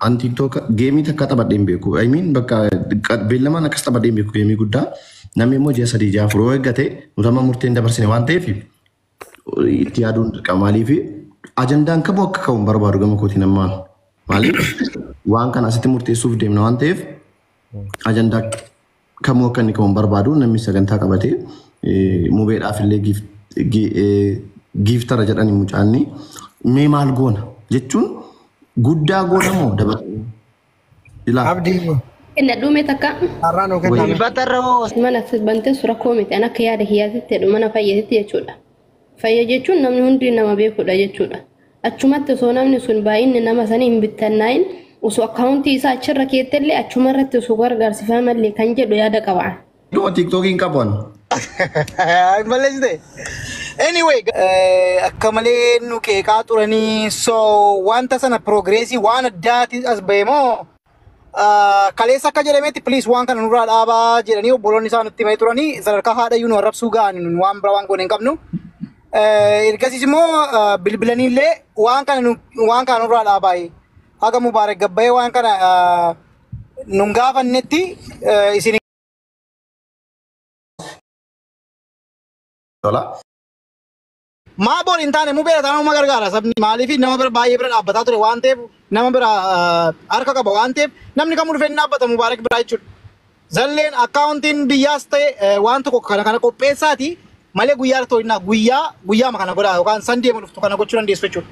An TikTok geemii takka taphadhee hin beeku. I mean bakka beellamaan akkas taphadhee hin beeku geemii guddaa. Namni immoo ji'a 3 ji'a 4 yoo eeggate nuti amma murteen dabarsine waan ta'eef itti yaaduun dirqama. Maaliif ajandaan kamuu akka ka'u hin barbaadu gama kootiin ammaan. Maaliif waan kana asitti murteessuuf deemna waan ta'eef ajandaa kamuu akka inni ka'u hin barbaadu. Namni sagantaa qabatee mubeedhaaf illee giiftara jedhani mucaanni mee maal goona jechuun guddaa goona moo dabarsine? Ilaa. Abdii. Kenna dhume takka. Har'aa nuu kenname. Dilbata irra hoo Mana bantee suura koo miti an akka yaada kiyyaatitti jedhu mana fayyatitti jechuudha. Fayya jechuun namni hundi nama beekudha jechuudha. Achumatti osoo namni sun baay'inni nama sanii hin bittannaa'in osoo akkaawuntii isaa achirra keettellee achuma irratti osoo gargaarsifamallee kan jedhu yaada qaba. Dhuma TikTokiin qabu an. Hin balleessite. Anyway, akka malee nu qeeqaa turanii so wanta sana progressii waan addaati as ba'e moo kaleessa akka jedhametti please waan kana nurraa dhaabaa jedhanii obboloonni isaa nutti himanii turanii sadarkaa haadha iyyuu nu arrabsuu ga'an nun waan biraa waan goone hin qabnu. Ergasiis immoo bilbilaniillee waan kana waan kana nurraa dhaabaa haga Mubaarak gabbayee waan kana nun gaafannetti isin Tola. Maa boor hin taane mubee taanaan uma gargaara sabni maaliif nama bira baay'ee bira dhaabbataa ture waan ta'eef nama bira harka qaba waan ta'eef namni kamuu dhufee hin dhaabbata Mubaarak biraa jechuudha. Zalleen akkaawuntiin biyyaas ta'e waan tokko kana kana qopheessaati malee guyyaa irratti hojii guyyaa guyyaama kana godhaa yookaan sandee dhuftu kana gochuu dandeessu jechuudha.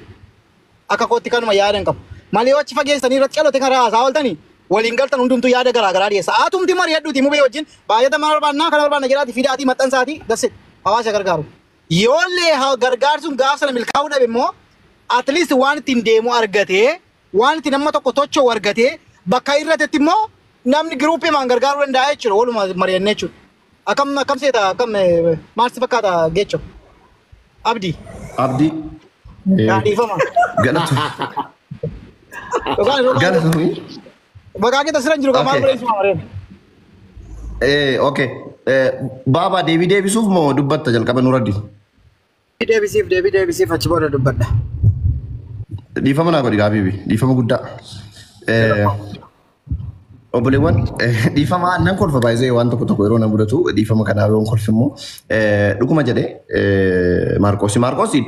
Akka kootti kanuma yaada hin qabu. Malee yoo achi fageessanii irratti calote karaa haasaa ooltanii waliin galtan hundumtuu yaada garaa garaa dhiyeessa. Atumti mari'adhuuti mubee wajjin baay'ata mana barbaannaa kana barbaanna jedhaati fidaatii maxxansaatii dasset hawaasa gargaaru. Yoollee gargaarsuun gaaf sana milkaa'uu dhabe immoo at least waan ittiin deemu argatee waan ittiin nama tokko tocho'u argatee bakka irratetti immoo namni giruuppii maan gargaaruu danda'a jechuudha waluma mari'annee jechuudha. Akkam akkam seeta akkam maal si fakkaata geecho? Abdii. Abdii. Yaa dhiifama. Galatu. Yookaan Galatu. Maqaa kee tasirra hin jiru kan maal barreessu mareen. Okay. Baabaa deebii deebisuuf moo dubbatta jalqaba Nuraddi? Deebisiif deebii deebisiif achi booda dubbadha. Dhiifama naa godhi gaabii dhiifama guddaa. Obboleewwan dhiifama nan kolfa baay'ee waan tokko tokko yeroo na mudatu dhiifama kanaaf yoon kolfi immoo dhuguma jedhee Maarqoosi. Maarqoosi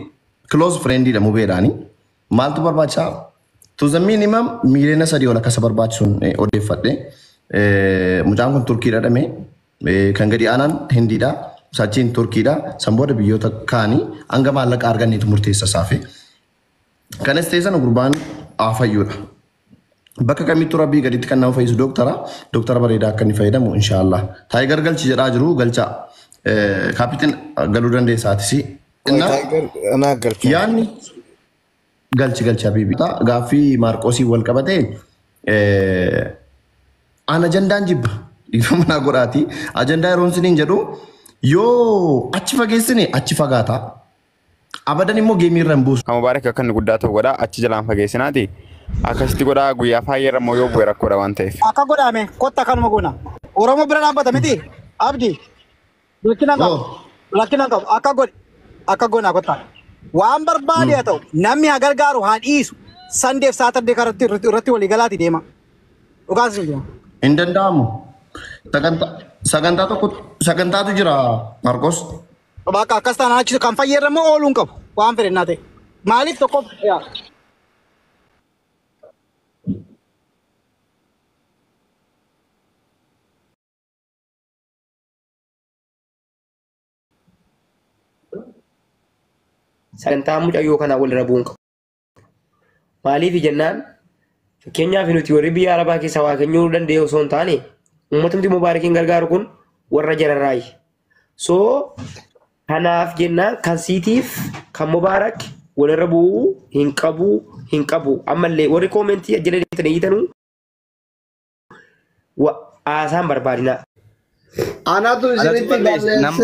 close friendidha mubeedhaani. Maaltu barbaachisaa? To the minimum miiliyoona 3 ol akkasa barbaachisuun odeeffadhe. Mucaan kun Turkiidha dhame. Kan gadi aanaan Hindiidha. Sachiin Turkiidha. San booda biyyoota kaanii hanga maallaqa arganneetu murteessa isaafi. Kanas ta'e sana gurbaan fayyuudha. Bakka kamittuu rabbii gaditti kan nama fayyisu dooktara. Dooktara bareedaa akka inni fayyadamu inshaallah. Taayigar galchi jedhaa jiru galchaa. Kaapitiin galuu dandeessaatis. Anaa galcha. Yaanni galchi galchi habiibi. Gaaffii Maarqoosii wal qabatee an ajandaan jibba. Dhiifama naa godhaati. Ajandaa yeroon isiniin jedhu yoo achi fageessine achi fagaata. Abadan immoo geemii irra hin buusu. Kan Mubaarak akka inni guddaa ta'u godhaa achi jalaan fageessinaati. Akkasitti godhaa guyyaa faayyaa irra immoo yoo bu'e rakkoodha waan ta'eef. Akka godhame kotta kanuma goona. Oromoo bira dhaabbata miti. Abdii. Rakkina qabu. Rakkina qabu. Akka godhi. Akka goona kotta. Waan barbaade haa ta'u namni haa gargaaru haa dhiisu. Sandeef Saatardee karatti irratti walii galaati deema. Dhugaas ni jira. Hin danda'amu. Sagantaa tokko sagantaatu jira Maarqos. Bakka akkas taanaan achi kan fayyadamu immoo ooluu hin qabu. Waan fedhe naa ta'e. Maaliif tokko yaa. Sagantaa mucayyoo kanaa walirra bu'uun qabu. Maaliif jennaan fakkeenyaaf nuti warri biyya Arabaa keessa waa kennuu danda'e osoo hin taane uummatumti Mubaarakiin gargaaru kun warra jararraayi. So kanaaf jennaan kan siitiif kan Mubaarak walirra bu'uu hin qabu hin qabu. Ammallee warri koomentii jala deemtanii hiitanuu haasaan barbaadina. Anatu isinitti balleessee Nan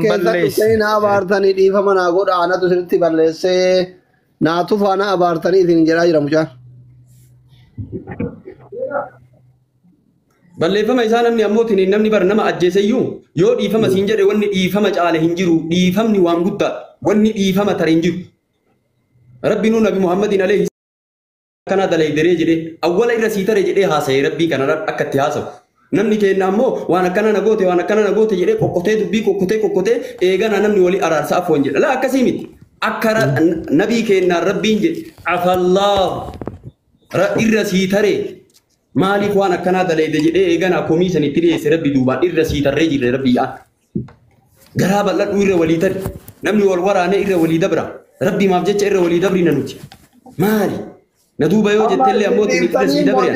keessa balleesse. dhuftanii na abaartanii dhiifama naa godha. Anatu isinitti balleessee naa tufaa na abaartanii isin jedhaa jira mucaan. Balleeffama isaa namni ammoo tiniin namni bar nama ajjeeseyyuu yoo dhiifama siin jedhe wanni dhiifama caale hin jiru dhiifamni waan guddaadha wanni dhiifama tare hin jiru. Rabbi nuu Nabi Muhammadin alayhi Akkanaa dalayderee jedhee awwala irra sii tare jedhee haasa'e rabbii kana akka itti haasa'u. Namni keenya ammoo waan akkana na goote waan akkana na goote jedhee qoqqotee dubbii qoqqotee qoqqotee eegana namni walii araarsa afoon jedha. Laa akkasii miti. Akka nabii keenyaan rabbiin jedhe afallaahu irra sii tare maaliif waan akkanaa dalayde jedhee eegana komii sanitti dhiyeesse rabbi duubaan irra sii tarree jirre rabbi yaa'an. Garaa bal'adhuu irra walii tare namni wal waraanee irra walii dabra rabbi maaf jecha irra walii dabrina nuti maali? Na duuba yoo jettellee ammoo irra sii dabre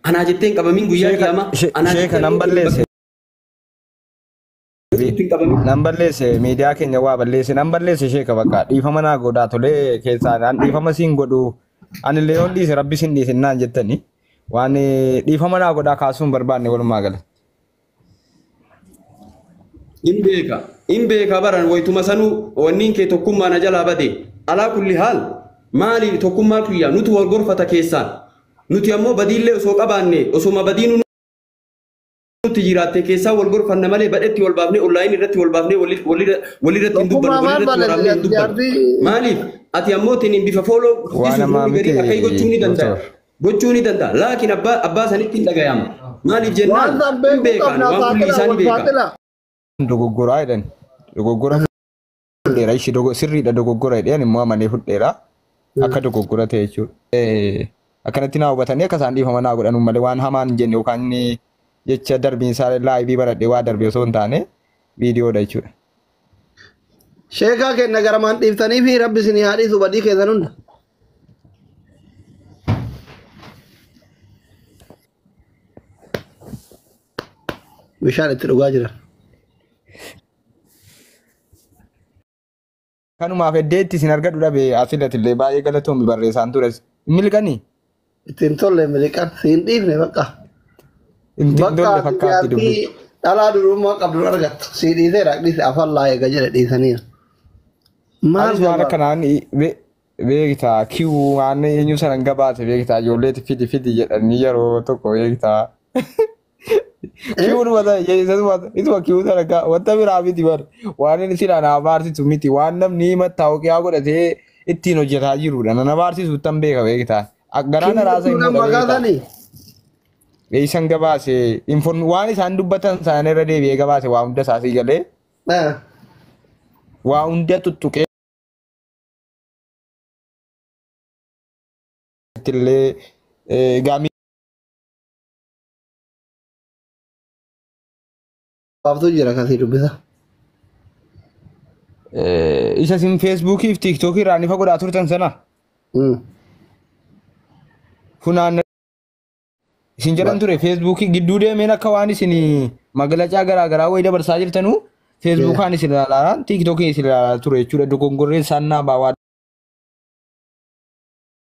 anaa jetteen qabamin guyyaa qiyaamaa anaa Sheeka nan balleesse. Nan balleesse miidiyaa keenya waa balleesse nan balleesse sheeka bakka dhiifama naa godhaa tolee keessaa an dhiifama siin godhu anillee yoon dhiise rabbi siin dhiise naan jettani waan dhiifama naa godhaa kaasuu hin barbaanne walumaa gala. In beeka baran waytuma sanuu wanniin kee tokkummaa na jalaa bade alaa kulli haal maali tokkummaa kiyya nuti wal gorfata keessaan nuti ammoo badiillee osoo qabaanne osoma badiinu nuti jiraatte keessaa wal gorfanna malee badhetti wal baafnee onlaayin irratti wal baafnee walirratti hin dubbannu walirratti waraabnee hin dubbannu maaliif ati ammoo tiniin bifa fooloo guddisuuf namni garii akka gochuu ni danda'a gochuu ni danda'a laakiin abbaa sanitti hin dhagayama maaliif jennaan hin beekan waan kulli isaanii beeka. Dogoggoraa jedhan dogoggora fudheera ishee sirriidha dogoggora jedhan immoo amanee fudheera akka dogoggora ta'e jechuudha. Akkanatti naa hubatanii akka isaan dhiifama naa godhan malee waan hamaan hin jenne yookaan jecha darbiinsaa laayivii baradhee waa darbe osoo hin taane viidiyoodha jechuudha. Sheekaa kenna garamaan dhiiftanii fi rabbi isinii haa dhiisu badii keessan hunda. Bishaan itti dhugaa jiran. Kanumaaf eddeetti isin argadhu dhabe asilatillee baay'ee galatoomi barreessaan tures. Miliqanii? Ittiin tolle miliqan siin dhiifne bakka. Ittiin tolle fakkaatti dubbi. Dhalaa durummaa qabdu argattu. Sii dhiiseera dhiise afaan laa eega jedhe dhiisaniiru. Maal waan akkanaan beektaa kiwuu waan eenyu sanan gabaase beektaa ijoolleeti fidi fidi jedhanii yeroo tokko beektaa. Kiwuun wata isuma kiwuu sana wanta biraa miti bar waan inni silaa na abaarsisu miti waan namni mattaawuqiyaa godhatee ittiin hojjetaa jirudha. Na abaarsisu tan beeka beektaa. Garaa na raasa immoo beektaa. Eessan gabaase waan isaan dubbatan isaan irra deebi'ee gabaase waa hunda isaasii galee. Waa hunda tuttuqee. Illee gaamii. Baaftuu jira kasii dubbisa. Isa isin feesbuukii fi tiiktookii irraa ni godhaa turtan sana. Funaan isin jedhan ture feesbuukii gidduu deemeen akka waan isin magalacaa garaa garaa wayii dabarsaa jirtanuu feesbuukaan isin ilaalaa tiiktookii isin ilaalaa ture jechuudha dogongorree isaan naa baawaa.